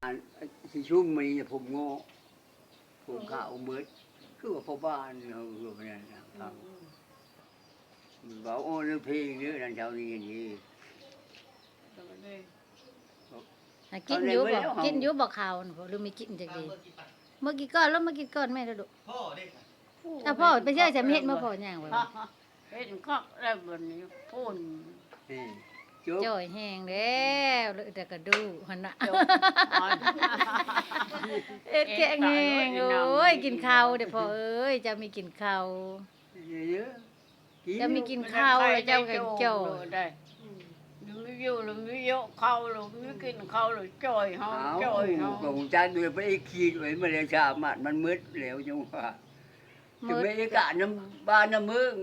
ອັນຊິຊຸມມື້ນີ້ ຜົມງອກ ຜົມຂາວໝົດ ຄືວ່າພໍ່ບ້ານເຮົາ ຄືວ່ານັ້ນນະ ອືມ ເວົ້າເລື່ອງເພງເດີ ນັ້ນເຈົ້ານີ້ນີ້ ຫາກິນຢູ່ບໍ່? ກິນຢູ່ບໍ່ເຂົ້າ ຫຼືມີກິນຈັກດີ? ເມື່ອກີ້ກ່ອນ ແລ້ວເມື່ອກີ້ກ່ອນແມ່ນລະດຸ ຖ້າພໍ່ໄປເທື່ອຈະມີເຮັດມາພໍ່ຍ່າງໄວ້ ເຫັນຄັກແລ້ວບັດນີ້ພຸ້ນ ຈ່ອຍແຮງແລ້ວ ເຫຼືອແຕ່ກະດູກຫັ້ນນະ ເຮັດແຂງແຮງ ໂອ້ຍ ກິນເຂົ້າເດີ້ພໍ່ເອີຍ ເຈົ້າມີກິນເຂົ້າ ເຈົ້າມີກິນເຂົ້າແລ້ວເຈົ້າກໍຈ່ອຍ ມີຢູ່ແລ້ວມີເຍາະເຂົ້າແລ້ວ ມີກິນເຂົ້າແລ້ວຈ່ອຍເຮົາ ຈ່ອຍເຮົາ ກໍຮູ້ຈັກຢູ່ ໄປຄິດໄວ້ມາແລ້ວ ສາມາດມັນໝົດແລ້ວ ຈັ່ງວ່າ ເຖິງແມ່ນເອກະນຳບ້ານນຳເມືອງ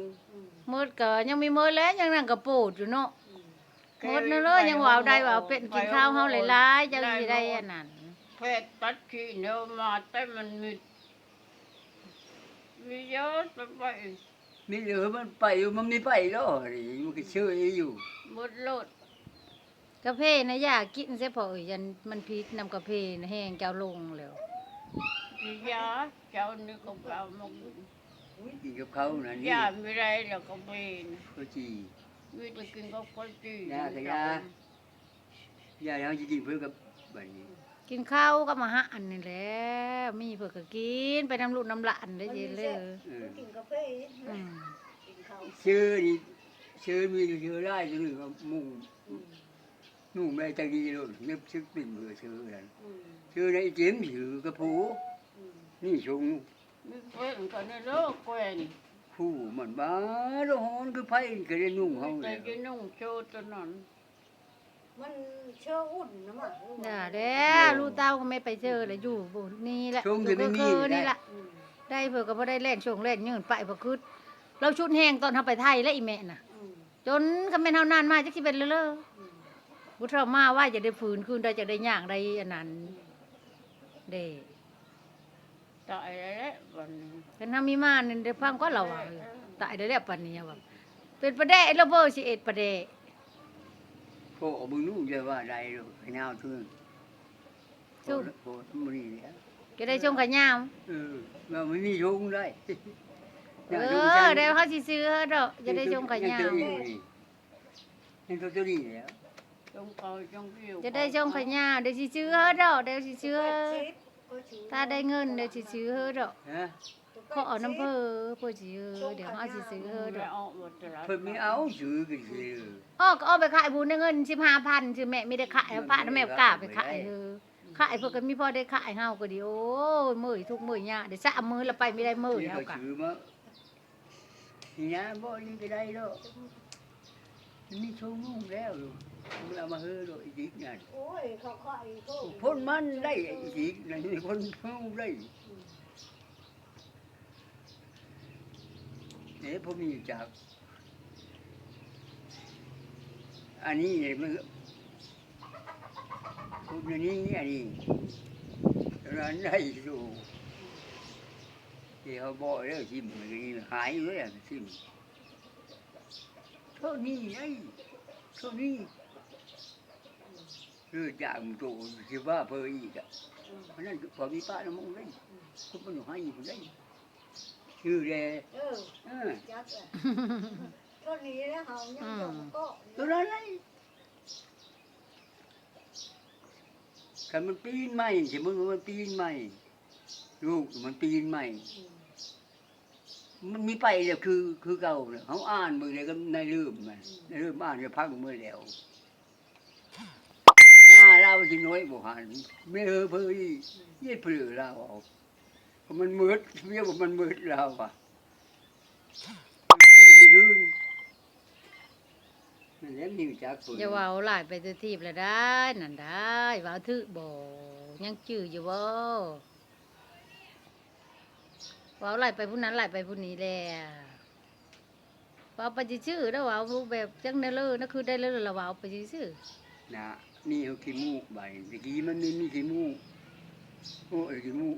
ໝົດກໍຍັງມີໝົດແຫຼະ ຍັງນັ້ນກໍໂປດຢູ່ເນາະ ໝົດນັ້ນເລີຍ ຍັງເວົ້າໄດ້ເວົ້າເປັນ ກິນເຂົ້າເຮົາຫຼາຍໆ ເຈົ້າຊິໄດ້ອັນນັ້ນ ແພດຕັດຂີ້ເໜີມາ ແຕ່ມັນມີ ມີເຍາະໄປ ມີເດີ ມັນໄປຢູ່ ມັນມີໄປເນາະ ມັນກໍເຊີຍຢູ່ ໝົດໂລດ ກາເຟນະ ຢ່າກິນເສຍພໍ່ເອີຍ ຢ້ານມັນຜິດນຳກາເຟນະ ແຮງເຈົ້າລົງແລ້ວ ຊິຢາ ເຈົ້ານີ້ກໍເອົາມາກິນ ໂອ້ຍ ກິນກັບເຂົ້ານັ້ນ ຢາ ມີໄດ້ແລ້ວກາເຟນະ ເຂົ້າຈີ່ ມີແຕ່ກິນກັບເຂົ້າຈີ່ ຢາກໍຢາ ຢາ ເຮົາຊິກິນເພິ່ນກັບບັດນີ້ ກິນເຂົ້າກັບອາຫານນີ້ແຫຼະ ມີເພິ່ນກໍກິນໄປນຳລູກນຳຫຼານໄດ້ເລີຍ ເອີ ກິນກາເຟ ອືມ ກິນເຂົ້າ ຊື່ນີ້ ຊື່ມີຊື່ຫຼາຍ ຊື່ໜຶ່ງກໍມຸງ ອືມ ນຸ່ງແມ່ຈັກດີໂລດ ນຶກຊຶກປິ່ນມືຊື່ນັ້ນ ອືມ ຊື່ໃນອີຈິມ ຊື່ກະປູ ອືມ ນີ້ຊົງ ມີເພິ່ນກໍໃນໂລກແຂວນ ຜູ້ມັນບ້າ ຮ້ອນຄືໄຟ ກໍໄດ້ນຸ່ງເຮົາ ແຕ່ຈະນຸ່ງໂຊຕົວນັ້ນ ມັນເຊື້ອອຸ່ນນະມະ ຢ່າແລ້ວ ລູກເຕົ້າກໍແມ່ໄປເຊີລະ ຢູ່ນີ້ລະ ຊົງກໍບໍ່ມີນີ້ລະ ອືມ ໄດ້ເພິ່ນກໍບໍ່ໄດ້ແລ່ນຊົງແລ່ນຍືນໄປ ເພິ່ນຄຶດ ລາວຊຸດແຮງຕອນເຮົາໄປໄທແລ້ວ ອີແມ່ນະ ອືມ ຈົນຄັນແມ່ນເຮົານານມາຈັກຊິເປັນເລີ ອືມ ຜູ້ເຖົ້າມາໄວ ຈະໄດ້ຟື້ນຄືນໄດ້ ຈະໄດ້ຍ່າງໄດ້ອັນນັ້ນ ອືມ ເດ້ ຕາຍແລ້ວບັດນີ້ ຄັນເຮົາມີມານີ້ໄດ້ຟັງກ່ອນລາວວ່າ ເອີ ຕາຍແລ້ວປານນີ້ວ່າ ເປັນປາແດະລະເບີ ຊິເອັດປາແດະ ໂອ້ ເບິ່ງດູ ຢ່າວ່າໄດ້ດອກ ຍາວເຖິງ ໂອ້ ໂອ້ ມື້ນີ້ແຫຼະ ຈະໄດ້ຊົງຂາຍາວ ເອີ ວ່າມັນມີຊົງໄດ້ ເອີ ເດີ ເຮົາຊິຊື້ເຮົາດອກ ຈະໄດ້ຊົງຂາຍາວ ຍັງຕົວນີ້ແຫຼະ ຊົງເຂົາຊົງຜິວ ຈະໄດ້ຊົງຂາຍາວ ເດີຊິຊື້ເຮົາດອກ ເດີຊິຊື້ເຮົາ ຖ້າໄດ້ເງິນ ເດີຊິຊື້ເຮົາດອກ ຂໍເອົານຳເພິ່ນ ເພິ່ນຊິ ເອີ ດຽວເຮົາຊິຊື້ເຮົາດອກ ເພິ່ນມີເອົາຊື້ກໍຊິ ອອກ ອອກໄປຂາຍພຸ້ນ ໄດ້ເງິນສິບຫ້າພັນ ຊື່ແມ່ມີໄດ້ຂາຍ ພາແມ່ກ້າໄປຂາຍ ເອີ ຂາຍເພິ່ນກໍມີພໍໄດ້ຂາຍ ເຮົາກໍດີ ໂອ້ຍ ເມື່ອຍທຸກເມື່ອຍຍາກ ໄດ້ສາມມື້ລະໄປມີໄດ້ເມື່ອຍ ເຮົາກໍຊື້ມາ ນີ້ນະ ບໍ່ນີ້ກໍໄດ້ດອກ ມີຊົງນຸ່ງແລ້ວ ເອົາມາເຮີໂລດ ອີກດິກນັ້ນ ໂອ້ຍ ເຂົາຂາຍໂພດ ຄົນມັນໄດ້ ອີກດິກນັ້ນ ຄົນເຮົາໄດ້ ອືມ ເອີ ບໍ່ມີຈັກ ອັນນີ້ມັນ ຄົນອັນນີ້ ອັນນີ້ ອັນນັ້ນໄດ້ຢູ່ ທີ່ເຮົາບອກແລ້ວ ຊິມມັນກໍຫາຍຢູ່ແລ້ວ ຊິມ ໂທດນີ້ໄດ້ ໂທດນີ້ ເລີຍຈາກໂຕຊິວ່າເພີອີກອະ ອືມ ອັນນັ້ນກໍມີປະນຳໝູ່ໄດ້ ອືມ ຄົນມັນໃຫ້ຜູ້ໃດ ຊື່ແດ່ ເອີ ເອີ ຈັກແຫຼະ ໂຕນີ້ແຫຼະເຮົາຍັງ ອືມ ບໍ່ເກາະ ໂຕນັ້ນໄດ ຄັນມັນປີນໃໝ່ ສົມມຸດວ່າມັນປີນໃໝ່ ລູກມັນປີນໃໝ່ ອືມ ມັນມີໄປແລ້ວ ຄື ຄືເກົ່າແລ້ວ ເຮົາອ່ານເບິ່ງແລ້ວກໍໃນເລີ່ມນະ ອືມ ໃນເລີ່ມອ່ານແລ້ວພັງເໝິດແລ້ວ ໜ້າລາວຊິນ້ອຍບໍ່ຫັ້ນ ແມ່ເຮີເພີອີກ ອືມ ເຢັດເພີລາວເອົາ ມັນໝົດ ວຽກມັນໝົດລາວວ່າ ຄືນມີຄືນ ນັ້ນແຫຼະມີຈັກຄົນ ຢ່າເວົ້າຫຼາຍໄປຕົວທີບລະໄດ້ ນັ້ນໄດ້ ເວົ້າຖືກບໍ່ ຍັງຈື່ຢູ່ບໍ່? ເວົ້າຫຼາຍໄປຜູ້ນັ້ນ ຫຼາຍໄປຜູ້ນີ້ແຫຼະ ເວົ້າໄປຊື່ໆ ແລ້ວເວົ້າແບບຈັ່ງແນວເລີ ນະ ຄືໄດ້ເລີ ລະເວົ້າໄປຊື່ໆ ນະ ມີເອົາຂີ້ມູກບາດນີ້ ຕະກີ້ມັນມີ ມີຂີ້ມູກ ໂອ້ຍ ຂີ້ມູກ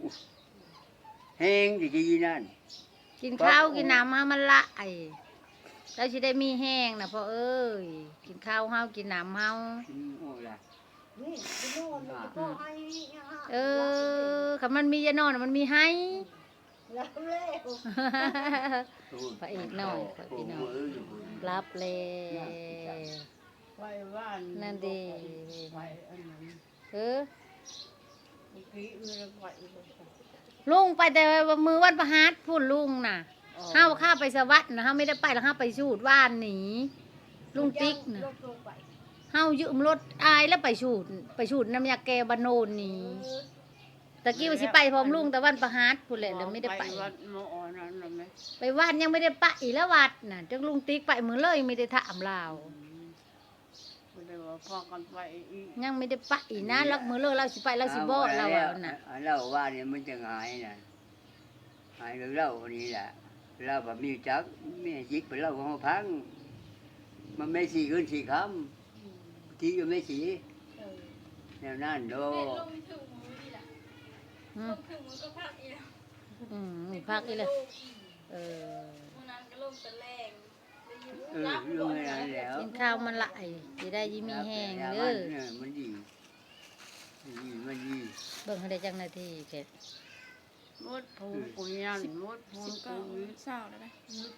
ແຮງ ຕະກີ້ນັ້ນ ກິນເຂົ້າກິນນ້ຳໃຫ້ມັນຫຼາຍ ເຈົ້າຊິໄດ້ມີແຮງນະພໍ່ເອີຍ ກິນເຂົ້າເຮົາ ກິນນ້ຳເຮົາ ອອກລະ ນີ້ ໄປນອນ ແລ້ວກໍໃຫ້ ເອີ ຄັນມັນມີຢານອນ ມັນມີໄຫ້ ຫຼັບແລ້ວ ພະເອກນ້ອຍ ຂ້ອຍ ພີ່ນ້ອງ ຫຼັບແລ້ວ ໄປວານ ນັ້ນເດ ໄປອັນນັ້ນ ເອີ ລຸງໄປແຕ່ມື້ວັນພະຫັດພຸ້ນ ລຸງນະ ເຮົາຂ້າໄປສະຫວັດນະ ເຮົາໄມ່ໄດ້ໄປ ແລ້ວເຮົາໄປສູດວານນີ້ ລຸງຕິກນະ ເຮົາຢືມລົດອ້າຍແລ້ວໄປສູດ ໄປສູດນຳຍາແກ້ບ້ານໂນນນີ້ ຕະກີ້ວ່າຊິໄປພ້ອມລຸງແຕ່ວັນພະຫັດພຸ້ນແຫຼະ ແລ້ວໄມ່ໄດ້ໄປ ໄປວັດໝໍນັ້ນນະແມ່ ໄປວັດຍັງໄມ່ໄດ້ໄປລະ ວັດນະ ຈັກລຸງຕິກໄປມື້ເລີຍ ຍັງໄມ່ໄດ້ຖາມລາວ ອືມ ບໍ່ໄດ້ວ່າພາກັນໄປອີກ ຍັງໄມ່ໄດ້ໄປນະ ລາວມື້ເລີຍລາວຊິໄປ ລາວຊິບອກ ລາວວ່ານະ ລາວວ່ານີ້ມັນຈັ່ງຫາຍນະ ຫາຍເລື່ອງລາວນີ້ແຫຼະ ລາວກໍມີຈັກ ແມ່ຈິກໄປເລົ່າໃຫ້ເຮົາຟັງ ມາແມ່ຊີເງິນຊີຄຳ ອືມ ທີ່ຢູ່ແມ່ຊີ ເອີ ແນວນັ້ນໂດ ອືມ ລົງເຖິງມື້ນີ້ລະ ອືມ ລົງເຖິງມື້ກໍພັກອີກແລ້ວ ອືມ ພັກອີກແລ້ວ ເອີ ມື້ນັ້ນກໍລົງແຕ່ແລງ ເອີ ລົງແລ້ວ ກິນຂ້າວມັນຫຼາຍ ຊິໄດ້ຊິມີແຮງເດີ ເອີ ມັນດີ ມັນດີ ມັນດີ ເບິ່ງໃຫ້ໄດ້ຈັກນາທີເພັດ ໝົດພູ ເອີ ກູຍັນ ໝົດພູ ສິບເກົ້າ ກູ ຊາວແລ້ວນະ ໝົດ